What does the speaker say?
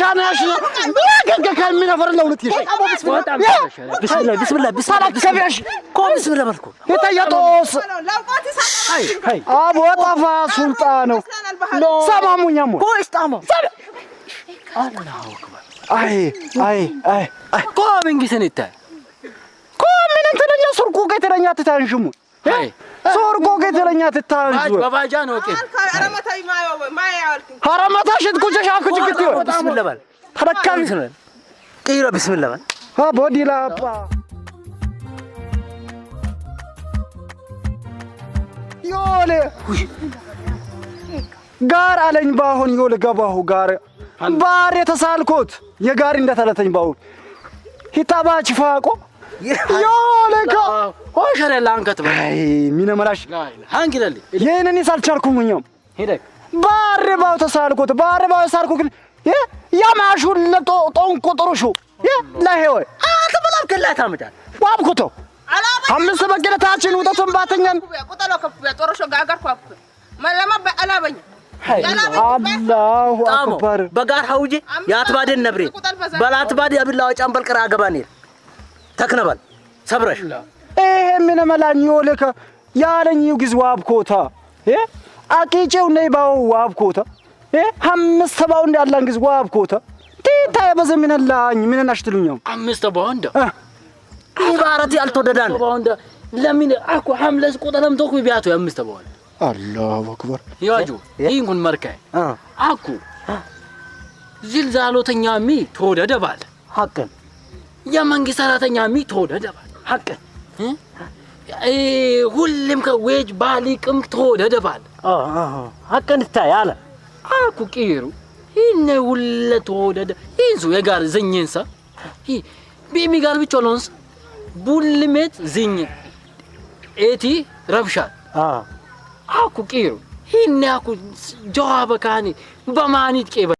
ሻናሽ ያገገ ከሚነፈር ለሁለት ይሽ بسم الله بسم الله بسم الله ከቢያሽ ኮ بسم الله በልኩ የተየጦስ አይ አይ አቦ ጠፋ ሱልጣኑ ሰማሙኛሙ ኮ እስጣሞ አላሁ አክበር አይ አይ አይ አይ ኮ መንግስትን ይታይ ኮ ምን እንትነኛ ሱርቁ ከተለኛ ትታንሽሙ አይ ሱርቁ ከተለኛ ትታንሹ ባባጃ ነው ቄ ሀረመታሽት ኩቸሽ አኩች ግትዮ بسم الله በል ተረካቢ بسم الله ቂራ بسم الله በል አቦ ዲላፓ ዮሌ ጋር አለኝ ባሁን ዮሌ ገባሁ ጋር ባር የተሳልኩት የጋሪ እንደተለተኝ ባሁን ሂታባች ፋቆ ዮሌ ካ ሆሸረ ላንከት በል አይ ሚነመላሽ ሃንኪለል ይህንን ሳልቻልኩም እኛም ሄደክ ባር ባው ተሳልኩት ባር ባው ሳልኩ ግን ያማሹ ለጦ ጦንቆ ጥሩሹ ለሄወ አትበላም ከላ ታመጣል ዋብኩቶ አምስት በገለታችን ውጠቱን ባተኛን አላሁ ጣሞ አክበር በጋር ሐውጄ ያትባደን ነብሬ በላትባድ ያብላ ወጫን በልቀራ አገባኔ ተክነበል ሰብረሽ ይሄ ምን መላኝ ዮልከ ያለኝ ጊዜ ዋብኮታ አቂጬው ነይ ባው ዋብኮታ አምስት ባው እንዳላን ጊዜ ዋብኮታ ቲታ የበዘ ምን ላኝ ምን እናሽትሉኛው አምስት በወንድ ኢባረት ያልተወደዳን በወንድ ለምን አኩ ሐምለስ ቆጠለም ተኩ ቢያቱ አምስት በወንድ አላሁ አክበር ያጁ ይንኩን መርከ አኩ ዝልዛሎተኛ ሚ ተወደደባል ሐቅን የመንግስት ሰራተኛ ሚ ተወደደባል ሐቅን ሁሉም ከዌጅ ባሊቅም ተወደደባል ሐቅን ታይ አለ አኩ ቂሩ ይነ ሁለ ተወደደ ይንሱ የጋር ዝኝንሳ ቢሚ ጋር ብቻ ሎንስ ቡልሜት ዝኝ ኤቲ ረብሻል አኩ ቂሩ ይነ አኩ ጀዋበ ካኒ በማኒት ቄበ